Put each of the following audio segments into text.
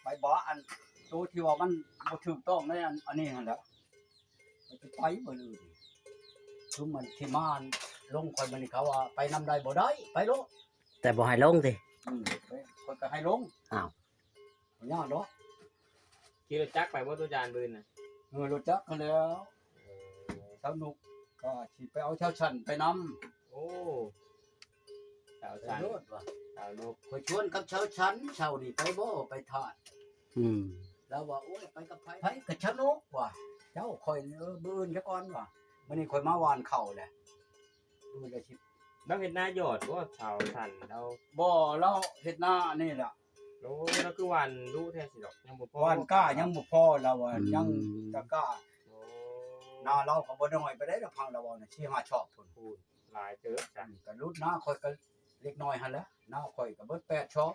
ໄປບໍ່ ອັນໂຕທີ່ວ່າມັນບໍ່ຖືກຕ້ອງໃນອັນ ອັນນີ້ຫັ້ນແຫຼະ ມັນຊິໄປມື້ອື່ນ ຊຸມມັນທີ່ມາລົງຂ້ອຍມື້ນີ້ ເຂົາວ່າໄປນຳໄດ້ບໍ່ໄດ້ ໄປໂລດ ແຕ່ບໍ່ໃຫ້ລົງຕິ? ອືມ ຂ້ອຍກໍໃຫ້ລົງ. ອ້າວ ບໍ່ຍາກດອກ. ຂີ່ລົດຈັກໄປບໍ່ ຕູ້ຈານ ບືນນະ? ເອີ ລົດຈັກຫັ້ນແຫຼ້ວ. ເອີ ສາວນຸກກໍຊິໄປເອົາສາວສັນໄປນຳ. ໂອ້ ສາວສັນ ໄປໂລດວ່າ ສາວນຸກ ຂ້ອຍຊວນກັບສາວສັນເຊົ້ານີ້ ໄປບໍ່ໄປທາດ. ອືມ ລາວວ່າ ໂອ້ຍ ໄປກັບໃຜ? ໄປກັບສາວນຸກວ່າ. ເຈົ້າ ຂ້ອຍ ເອີ ບືນຊະກ່ອນວ່າ ມື້ນີ້ຂ້ອຍມາຫວ່ານເຂົ້າແຫຼະ ບືນລະຊິ ລາວເຮັດນາຢອດບໍ່ ສາວສັນລາວ? ບໍ່ ລາວເຮັດນາອັນນີ້ແຫຼະ. ໂອ້ ລາວຄືຫວ່ານດຸແທ້ຊິດອກ ຍັງບໍ່ພໍ ຫວ່ານກ້າຍັງບໍ່ພໍ ລາວວ່າ ອືມ ຍັງຕະກ້າ. ໂອ້ ນາລາວກໍບໍ່ນ້ອຍປານໃດດອກ ຟັງລາວເວົ້ານະ ສີ່ຫ້າຊອບພຸ້ນ. ໂອ້ ຫຼາຍເຕີບ ອືມ ກໍຫຼຸດນາຂ້ອຍກໍເລັກນ້ອຍຫັ້ນແຫຼະ ນາຂ້ອຍກໍເບິດແປດຊອບ.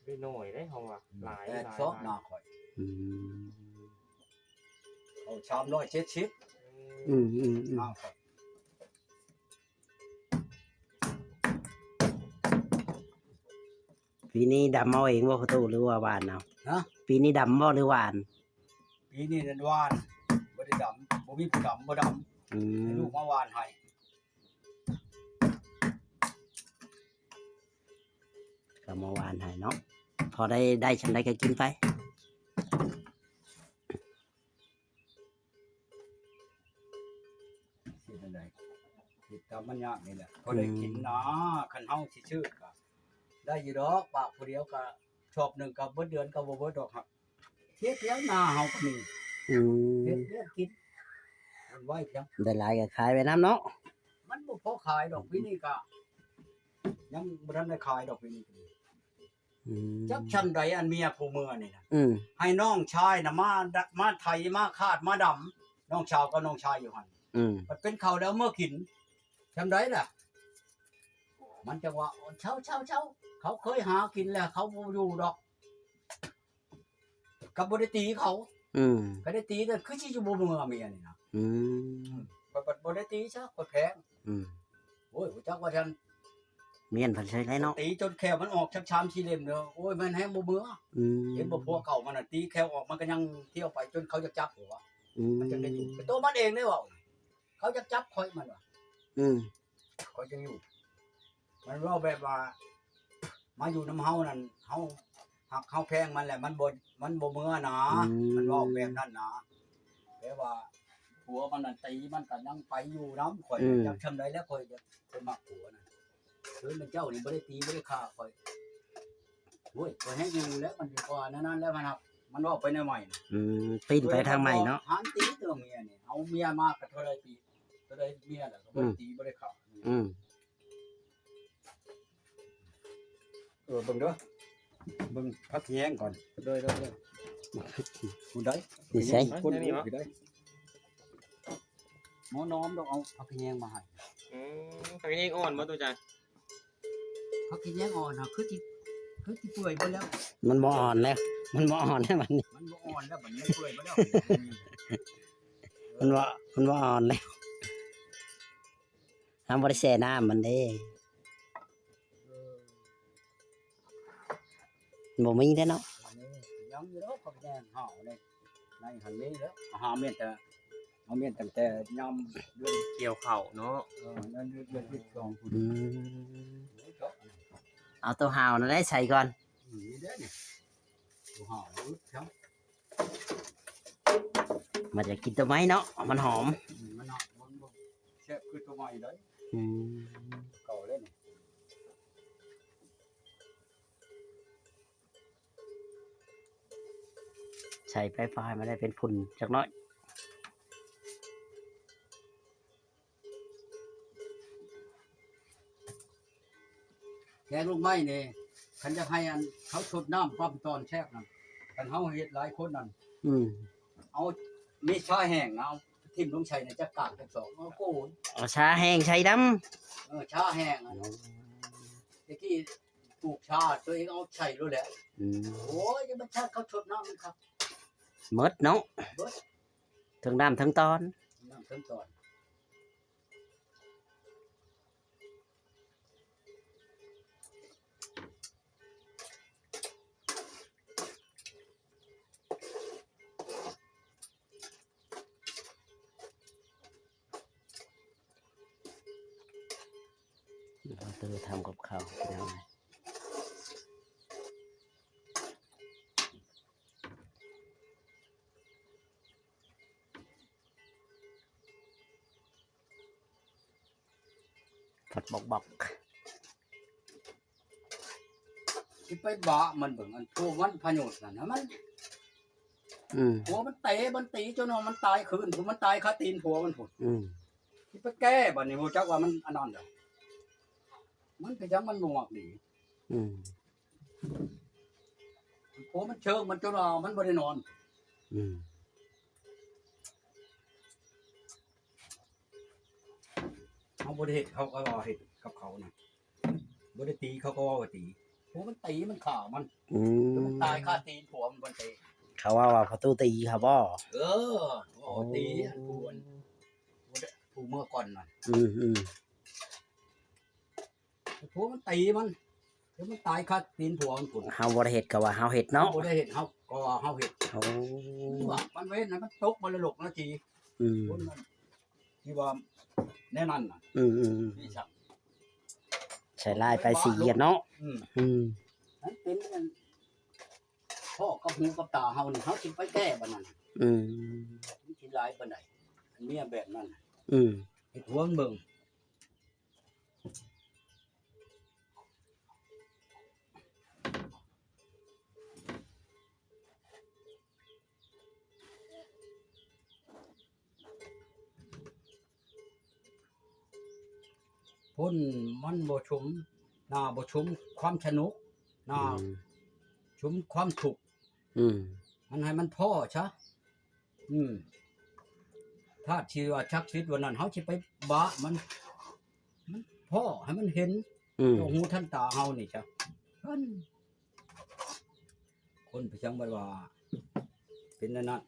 ບໍ່ນ້ອຍເດ້ ເຮົາວ່າ ອືມ ຫຼາຍ ແປດຊອບ ຫຼາຍ ນາຂ້ອຍ. ອືມ ເອົາສາມຮ້ອຍເຈັດສິບ. ອືມ ອືມ ອືມ ນາຂ້ອຍ. ປີນີ້ດຳເອົາເອງບໍ່ພໍ່ຕູ້ ຫຼືວ່າຫວ່ານເອົາ? ຮະ? ປີນີ້ດຳບໍ່ ຫຼືຫວ່ານ? ປີນີ້ນັ້ນຫວ່ານ ບໍ່ໄດ້ດຳ ບໍ່ມີຜູ້ດຳ ບໍ່ດຳ. ອືມ ໃຫ້ລູກມາຫວ່ານໃຫ້ ກໍມາຫວ່ານໃຫ້ເນາະ ພໍໄດ້ ໄດ້ຊ່ຳໃດກໍກິນໄປ. ເຮັດຈັ່ງໃດ ເຮັດຕາມມັນຍາກນີ້ແຫຼະ ພໍໄດ້ກິນນາ. ອືມ ຄັນເຮົາຊິຊື້ກໍໄດ້ຢູ່ດອກ ປາກຜູ້ດຽວກໍຊອບໜຶ່ງກໍເບິດເດືອນກໍບໍ່ເບິດດອກ ເຮັດແລ້ວນາເຮົາກໍມີ. ອືມ ເຮັດແລ້ວກິນ ມັນໄວພຽງ ໄດ້ຫຼາຍກໍຂາຍໄປນຳເນາະ. ມັນບໍ່ພໍຂາຍດອກ ປີນີ້ກໍຍັງບໍ່ທັນໄດ້ຂາຍດອກ ປີນີ້ກໍດີ. ອືມ ຈັກຊ່ຳໃດ ອັນເມຍຜູ້ເມືອນີ້ນະ ອືມ ໃຫ້ນ້ອງຊາຍນະມາ ມາໄຖ ມາຄາດ ມາດຳ ນ້ອງສາວກັບນ້ອງຊາຍຢູ່ຫັ້ນ. ອືມ ບັດເປັນເຂົ້າແລ້ວເມືອກິນ ຊ່ຳໃດລະ? ມັນຈັ່ງວ່າ ເຊົາໆໆ ເຂົາເຄີຍຫາກິນແລ້ວ ເຂົາບໍ່ຢູ່ດອກ ກໍບໍ່ໄດ້ຕີເຂົາ. ອືມ ກໍໄດ້ຕີ ແຕ່ຄືຊິຢູ່ບໍ່ເມືອເມຍນີ້ນະ. ອືມ ອືມ ຂ້ອຍບໍ່ໄດ້ຕີຊະ ຂ້ອຍແພງ. ອືມ ໂອ້ຍ ຮູ້ຈັກວ່າທ່ານ ແມ່ນ ເພິ່ນໃຊ້ໄດ້ເນາະ ຕີຈົນແຂ້ວມັນອອກຈັກສາມສີ່ເຫຼັ້ມເດີ. ໂອ້ຍ ແມ່ນແຮງບໍ່ເມືອ. ອືມ ເຫັນບໍ່ ຜົວເກົ່າມັນນະ ຕີແຂ້ວອອກ ມັນກໍຍັງທ່ຽວໄປຈົນເຂົາຢາກຈັບຫົວ. ອືມ ມັນຈັ່ງໄດ້ຢູ່ ເປັນໂຕມັນເອງໄດ້ເວົ້າ ເຂົາຢາກຈັບຂ້ອຍ ມັນວ່າ. ອືມ ຂ້ອຍຈັ່ງຢູ່ ມັນເວົ້າແບບວ່າ ມາຢູ່ນຳເຮົານັ້ນ ເຮົາຮັກເຮົາແພງມັນແຫຼະ ມັນບໍ່ ມັນບໍ່ເມືອນາ. ອືມ ມັນເວົ້າແບບນັ້ນນາ ແບບວ່າຜົວມັນນັ້ນຕີ ມັນກໍຍັງໄປຢູ່ນຳຂ້ອຍ. ອືມ ຈັກຊ່ຳໃດແລ້ວ ຂ້ອຍຈະ ຂ້ອຍມັກຜົວນັ້ນ. ຄືມັນເຈົ້ານີ້ບໍ່ໄດ້ຕີ ບໍ່ໄດ້ຂ້າຂ້ອຍ ໂອ້ຍ ຂ້ອຍແຮງຢູ່ແລ້ວ ມັນກວ່າແນວນັ້ນແລ້ວ ມັນຮັບ ມັນເວົ້າໄປແນວໃໝ່ນະ. ອືມ ປິ່ນໄປທາງໃໝ່ເນາະ ຫານຕີຕົວເມຍນີ້. ເອົາເມຍມາກໍເທົ່າໃດປີ ເທົ່າໃດເມຍລະ ກໍບໍ່ໄດ້ຕີ ອືມ ບໍ່ໄດ້ຂ້າ. ອືມ ເອີ ເບິ່ງເດີ ເບິ່ງຜັກຂະແຍງກ່ອນ. ໂດຍໆໆ ຜູ້ໃດ ນີ້ໃສ່ ຄົນ ນີ້ເນາະ ຜູ້ໃດ ໝໍນ້ອມດອກ ເອົາຜັກຂະແຍງມາໃຫ້. ອືມ ຜັກຂະແຍງອ່ອນບໍ່ ຕູ້ຈານ? ຜັກຂະແຍງອ່ອນນະ ຄືຊິ ຄືຊິເປື່ອຍເບິດແລ້ວ. ມັນບໍ່ອ່ອນແລ້ວ ມັນບໍ່ອ່ອນແລ້ວບັດນີ້ ມັນບໍ່ອ່ອນແລ້ວບັດນີ້ ມັນເປື່ອຍເບິດແລ້ວ. ມັນບໍ່ ມັນບໍ່ອ່ອນແລ້ວ ເຮົາບໍ່ໄດ້ແຊ່ນ້ຳມັນເດ້. ເອີ ບໍ່ມີແທ້ເນາະ. ອັນນີ້ຍັງຢູ່ດອກ ຜັກແຍງຫາວນີ້ ໃນຫັ້ນມີແລ້ວ ຫາແມ່ນແຕ່ ເອົາແມ່ນຕັ້ງແຕ່ຍາມເດືອນກ່ຽວເຂົ້າເນາະ. ເອີ ນັ້ນເດືອນ ເດືອນສິບສອງພຸ້ນ. ອືມ ເອົາໂຕຫາວນັ້ນໄດ້ໃສ່ກ່ອນ. ນີ້ເດ້ນີ້ ໂຕຫາວ ອຶດຈັງ ມັນຢາກກິນໂຕໃໝ່ເນາະ ມັນຫອມ. ອືມ ມັນຫອມ ມັນບໍ່ແຊບຄືໂຕໃໝ່ໃດ. ອືມ ເກົ່າແລ້ວນີ້. ໃສ່ໄຟຟ້າໃຫ້ມັນໄດ້ເປັນຝຸ່ນຈັກໜ້ອຍ. ແກງລູກໄມ້ນີ້ ຄັນຢາກໃຫ້ອັນເຂົາຊົດນ້ຳປ້ຳຕອນແຊບນັ້ນ ຄັນເຮົາເຮັດຫຼາຍຄົນນັ້ນ ອືມ ເອົາມີຊາແຫ້ງ ເອົາຖິ້ມລົງໃສ່ໃນຈັກການຈັກສອງ ເອົາໂກຍ ເອົາຊາແຫ້ງໃສ່ນຳ. ເອີ ຊາແຫ້ງອັນ ອໍ ແຕ່ກີ້ ປູກຊາຕົວເອງເອົາໃສ່ໂລດແຫຼະ. ອືມ ໂອ້ຍ ຢ່າມາຊາເຂົາຊົດນ້ຳມັນຄັກ ໝົດເນາະ ເບິດ ເຖິງນ້ຳເຖິງຕອນ ນ້ຳເຖິງຕອນ. ເອີ ທຳກັບເຂົ້າພີ່ນ້ອງ ຟັດບອກໆ ຊິໄປບະມັນເບິ່ງ ອັນພວກມັນພະໂຍດນັ້ນນະ ມັນ ອືມ ຜົວມັນເຕະ ມັນຕີຈົນວ່າມັນຕາຍຄືນ ຜູ້ມັນຕາຍຄາຕີນຜົວມັນພຸ້ນ ອືມ ຊິໄປແກ້ບາດນີ້ ຮູ້ຈັກວ່າມັນອັນນັ້ນເດີ ມັນເປັນຫຍັງມັນບໍ່ມັກດີ ອືມ ຜົວມັນເຊີງມັນຈົນວ່າມັນບໍ່ໄດ້ນອນ ອືມ ເຮົາບໍ່ໄດ້ເຮັດ ເຂົາກໍວ່າເຮັດກັບເຂົານະ ບໍ່ໄດ້ຕີ ເຂົາກໍວ່າວ່າຕີ ໂອ້ ມັນຕີ ມັນຂ້າມັນ ອືມ ມັນຕາຍຄາຕີນຜົວມັນ ມັນເຕະ ເຂົາເວົ້າວ່າພໍ່ຕູ້ຕີເຂົາບໍ? ເອີ ເຂົາເວົ້າວ່າຕີ ໂອ້ ອັນຜູ້ອັນ ຜູ້ເມື່ອກ່ອນນັ້ນ ອືມ ອືມ ຜົວມັນຕີມັນ ຈົນມັນຕາຍຄາຕີນຜົວມັນພຸ້ນ ເຮົາບໍ່ໄດ້ເຮັດ ເຂົາວ່າເຮົາເຮັດເນາະ ເຮົາບໍ່ໄດ້ເຮັດ ເຮົາກໍວ່າເຮົາເຮັດ ໂອ້ ມັນເວັນນະ ມັນຕົກມໍລະດົກນະຈີ ອືມ ຄົນນັ້ນ ທີ່ວ່າແນວນັ້ນນະ ອືມ ອືມ ອືມ ນີ້ຊ່ຳ ໃສ່ຮ້າຍໄປສີຫຽດເນາະ ອືມ ອືມ ມັນເປັນອັນພໍ້ກັບຫູກັບຕາເຮົານີ້ ເຮົາຊິໄປແກ້ບາດນັ້ນ ອືມ ມັນຊິຫຼາຍປານໃດ ເມຍແບບນັ້ນ ອືມ ເຮັດຫວງເບິ່ງ ຄົນມັນບໍ່ຊົມ ໜ້າບໍ່ຊົມຄວາມສະໜຸກ ໜ້າ ອືມ ຊົມຄວາມທຸກ ອືມ ມັນໃຫ້ມັນພໍ້ຊະ ອືມ ທາດທີ່ວ່າສັກສິດວັນນັ້ນ ເຮົາຊິໄປບະມັນ ມັນພໍ້ໃຫ້ມັນເຫັນ ອືມ ຕໍ່ຫູທັນຕາເຮົານີ້ຊະ ເພິ່ນ ຄົນໄປຈັ່ງບັດວ່າເປັນແນວນັ້ນ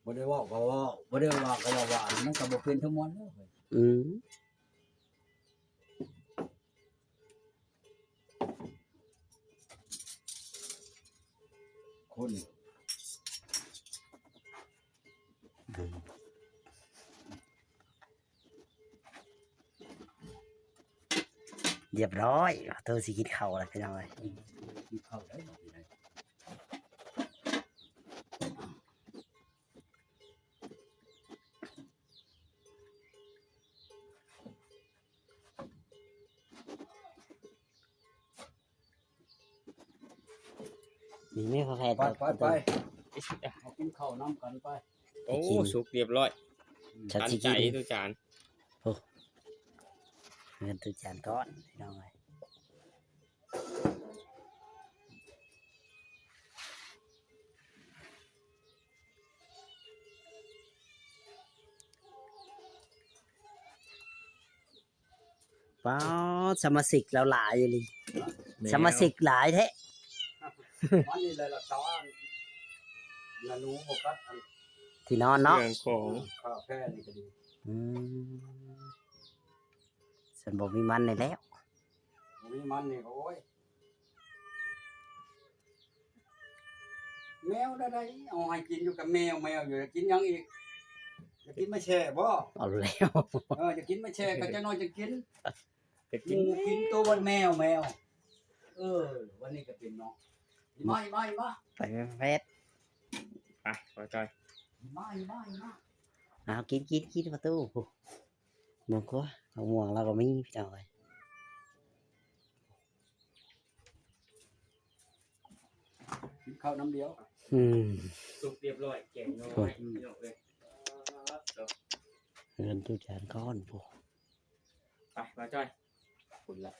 ບໍ່ໄດ້ເວົ້າກໍເວົ້າ ບໍ່ໄດ້ວ່າກໍເວົ້າວ່າ ມັນກໍບໍ່ເປັນທັງມວນແລ້ວ ອືມ ຄົນ ອືມ ຮຽບຮ້ອຍ ໂຕຊິກິນເຂົ້າແລ້ວພີ່ນ້ອງເອີຍ ກິນເຂົ້າໄດ້ ນີ້ແມ່ ໄປ ໄປ ໄປ ເຮົາກິນເຂົ້ານຳກັນໄປ ໂອ້ ໄປກິນ ສຸກຮຽບຮ້ອຍ ອືມ ສັນໃຈ ຕູ້ຈານ ໂອ້ ເຮືອນຕູ້ຈານກ່ອນ ພີ່ນ້ອງເອີຍ. ປາດ ສະມາຊິກລາວຫຼາຍອີ່ຫຼີ ແມ່ນ ສະມາຊິກຫຼາຍແທ້ ມັນນີ້ແຫຼະລັກສາ ນາໜູບໍ່ກັດ ທີ່ນອນເນາະ ເຄື່ອງຂອງ ຂ້າແພນີ້ກໍດີ ອືມ ຊັ້ນບໍ່ມີມັນນີ້ແລ້ວ ບໍ່ມີມັນນີ້ກໍ ໂອ້ຍ ແມວໄດ້ ໄດ້ ເອົາໃຫ້ກິນຢູ່ກັບແມວ ແມວຢູ່ ຢາກກິນຫຍັງອີກ? ຢາກກິນມາແຊ່ບໍ່? ເອົາແລ້ວ ເອີ ຢາກກິນມາແຊ່ ກໍຈັກໜ້ອຍຈະກິນ ຢາກກິນ ໝູກິນໂຕວັນແມວ ແມວ ເອີ ວັນນີ້ກໍເປັນເນາະ ມາ ມາ ມາ ໄປແຟດ ໄປ ບໍ່ຈ່ອຍ ມາ ມາ ມາ ເອົາ ກິນ ກິນ ກິນປະຕູ ໝ່ວງກວ່າ ໝ່ວງລາວກໍມີ ພີ່ນ້ອງເອີຍ. ກິນເຂົ້ານ້ຳດຽວ ອືມ ສຸກຮຽບຮ້ອຍ ແກງໜໍ່ໄມ້ ອືມ ພີ່ນ້ອງເອີຍ ເຮືອນຕູ້ຈານກ່ອນພຸ້ນ ໄປ ບ່າວຈ້ອຍ ພຸ້ນລະ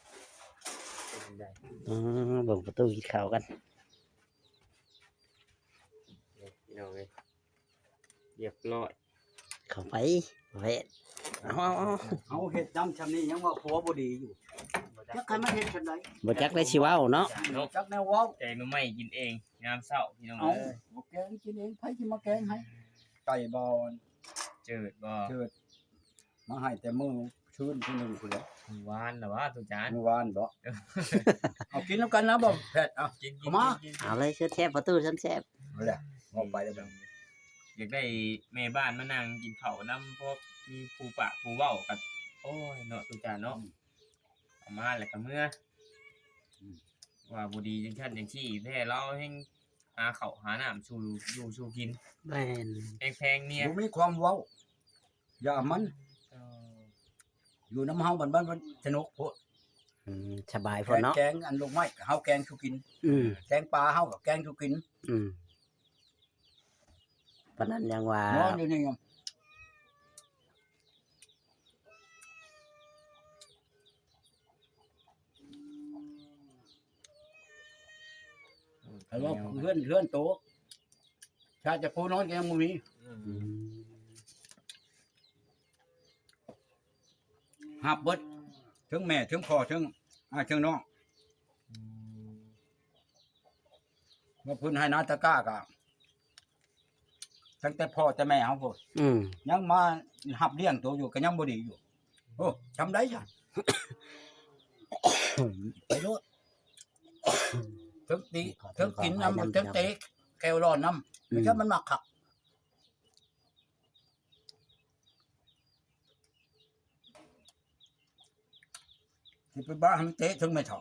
ເປັນຈັ່ງໃດ ອ່າ ເບິ່ງປະຕູກິນເຂົ້າກັນ ນີ້ ພີ່ນ້ອງເອີຍ. ຮຽບຮ້ອຍ ເຂົ້າໄປ ແວະ ເອົາ ເອົາ ເອົາ ເຮົາເຮັດນຳຊ່ຳນີ້ຍັງວ່າຜົວບໍ່ດີຢູ່ ຈັກໃຫ້ມັນເຮັດຈັ່ງໃດ ບໍ່ຈັກໄດ້ຊິເວົ້າເນາະ ບໍ່ຈັກແນວເວົ້າ ແກງໜໍ່ໄມ້ກິນເອງຍາມເຊົ້າ ພີ່ນ້ອງເອີຍ ບໍ່ແກງກິນເອງ ໃຜຊິມາແກງໃຫ້ ໄກ່ບ່ອນ ເຈີດບໍ່ ເຈີດ ມາໃຫ້ແຕ່ມື້ຄືນທີໜຶ່ງພຸ້ນແຫຼະ ມື້ວານລະຫວາ ຕູ້ຈານ ມື້ວານບໍ ເອົາກິນນຳກັນນະ ບໍ່ແພດ ເອົາກິນ ກິນ ເອົາມາ ກິນ ກິນ ເອົາເລີຍ ແຊບໆ ປະຕູ ແຊບໆ ເອົາແຫຼະ ເວົ້າໄປແລ້ວ ຢາກໄດ້ແມ່ບ້ານມານັ່ງກິນເຂົ້ານຳ ພໍມີຜູ້ປາກຜູ້ເວົ້າກັນ ໂອ້ຍເນາະ ຕູ້ຈານເນາະ ອືມ. ເອົາມາແລ້ວກໍເມືອ ອືມ ວ່າບໍ່ດີຈັ່ງຊັ້ນຈັ່ງຊີ້ແທ້ ລາວແຮ່ງຫາເຂົ້າຫານ້ຳສູ່ຢູ່ສູ່ກິນ ແມ່ນ ແພງເມຍ ບໍ່ມີຄວາມເວົ້າ ຢ່າມັນ ເອີ ຢູ່ນຳເຮົາມັນ ມັນ ມັນສະໜຸກໂພດ ອືມ ສະບາຍໂພດເນາະ ແກງອັນລູກໄມ້ເຮົາແກງສູ່ກິນ ອືມ ແກງປາເຮົາກໍແກງສູ່ກິນ ອືມ ປານນັ້ນຍັງວ່າ ນອນຢູ່ນີ້ ເອີ ເຮືອນ ເຮືອນໂຕ ຖ້າຈະໂຄນອນກໍຍັງບໍ່ມີ ອືມ ອືມ ຮັບເບິດ ເຖິງແມ່ ເຖິງພໍ່ ເຖິງອ້າຍ ເຖິງນ້ອງ ອືມ ວ່າເພິ່ນໃຫ້ນາຕະກ້າກະ ຕັ້ງແຕ່ພໍ່ແຕ່ແມ່ເຮົາພຸ້ນ ອືມ ຍັງມາຮັບລ້ຽງໂຕຢູ່ ກໍຍັງບໍ່ດີຢູ່ ໂອ້ ຊ່ຳໃດຊະ ໄປໂລດ ເຖິງຕີ ເຖິງກິນນຳ ເຖິງເຕະແຂ້ວລ້ອນນຳ ອືມ ມັນມັກຄັກ ຊິໄປບ້າໃຫ້ມັນເຕະເຖິງແມ່ເຖົ້າ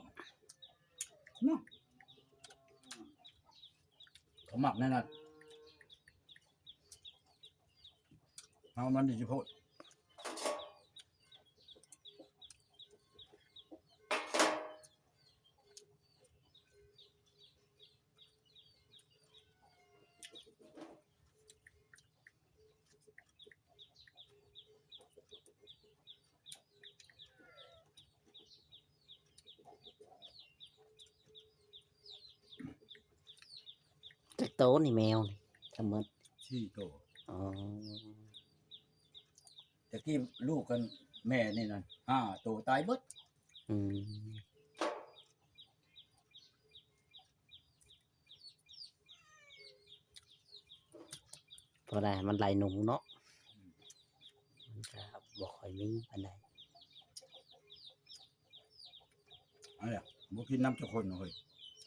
ເນາະ ເຂົາມັກແນວນັ້ນ ເຮົາມັນດີໂພດ. ຈັກໂຕນີ້ແມວນີ້ທັງໝົດ? ສີ່ໂຕ. ອໍ ແຕ່ກີ້ລູກກັນແມ່ນີ້ນັ້ນຫ້າໂຕຕາຍເບິດ. ອືມ. ພໍໄດ້ ມັນໄລ່ໜູເນາະ ມັນກະບໍ່ຄ່ອຍມີປານໃດ. ເອົາລະ ບໍ່ກິນນຳຈັກຄົນເຮີ້ຍ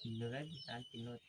ກິນໂລດ ກິນໂລດ.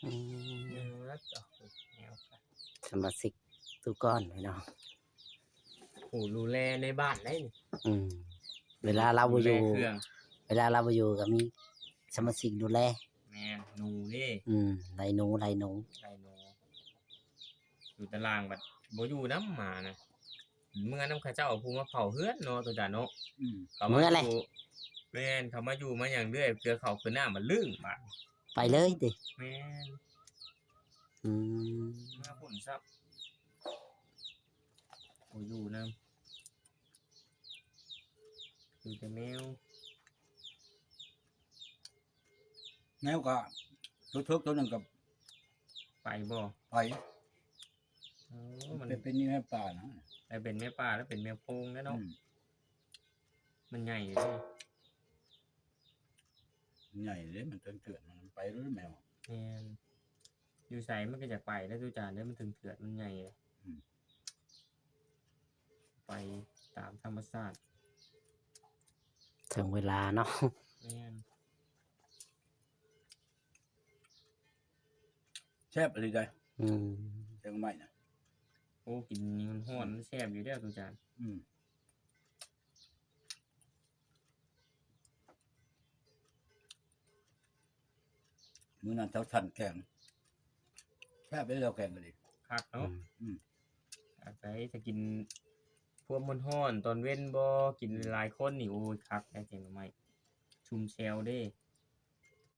ອືມ ເອີ ສະມາຊິກທຸກຄົນພີ່ນ້ອງ ຜູ້ດູແລໃນບ້ານໄດ໋ນີ້. ອືມ ເວລາລາວບໍ່ຢູ່ ເວລາລາວບໍ່ຢູ່ກໍມີສະມາຊິກດູແລ. ແມ່ນ ໜູເດ້. ອືມ ໄລ່ໜູ ໄລ່ໜູ ໄລ່ໜູ. ຢູ່ຕາລ່າງບັດບໍ່ຢູ່ນຳໝານະ ເມືອນຳເຂົາເຈົ້າຜູ້ມາເຝົ້າເຮືອນເນາະ ໂຕຈານເນາະ. ອືມ ເຂົາມາຢູ່ ເມືອແຫຼະ. ແມ່ນ ເຂົາມາຢູ່ມາຫຍັງເລື້ອຍ ເກືອເຂົ້າຄືນນ້ຳມັນລຶ້ງບາດ ໄປເລີຍຕິ. ແມ່ນ. ອືມ ມາພຸ້ນຊ້ຳ ບໍ່ຢູ່ນຳ ຢູ່ແຕ່ແມວ. ແມວກໍ ໂຕເຖິກໂຕໜຶ່ງກໍໄປບໍ່? ໄປ. ເອີ ມັນ ມັນເປັນແມ່ປ່ານະ ແລ້ວເປັນແມ່ປ່າ ແລ້ວເປັນແມວໂພງແລ້ວເນາະ. ອືມ ມັນໃຫຍ່ເດ້ ໃຫຍ່ເດ້ ມັນເຖື່ອນໆ ມັນໄປເລີຍແມວ. ແມ່ນ ຢູ່ໃສມັນກໍຢາກໄປເດ້ ຕູຈານເດ້ ມັນເຖື່ອນໆ ມັນໃຫຍ່ເດ້. ອືມ ໄປຕາມທຳມະຊາດ ເຖິງເວລາເນາະ. ແມ່ນ. ແຊບອີ່ຫຼີໃດ໋. ອືມ ແກງໄມ້ນະ. ໂອ້ ກິນຮ້ອນໆ ມັນແຊບຢູ່ແລ້ວ ຕູຈານ. ອືມ. ມື້ນັ້ນເຈົ້າສັນແກງ ແຊບເດ້ ເຈົ້າແກງກໍດີ ຄັກເນາະ. ອືມ ອືມ ອາໄສຖ້າກິນພວກຮ້ອນໆ ຕອນເວັນບໍ່ ກິນຫຼາຍໆຄົນນີ້ ໂອ້ຍ ຄັກໄດ໋ ແກງໜໍ່ໄມ້ ຊຸ່ມແຊວເດ້.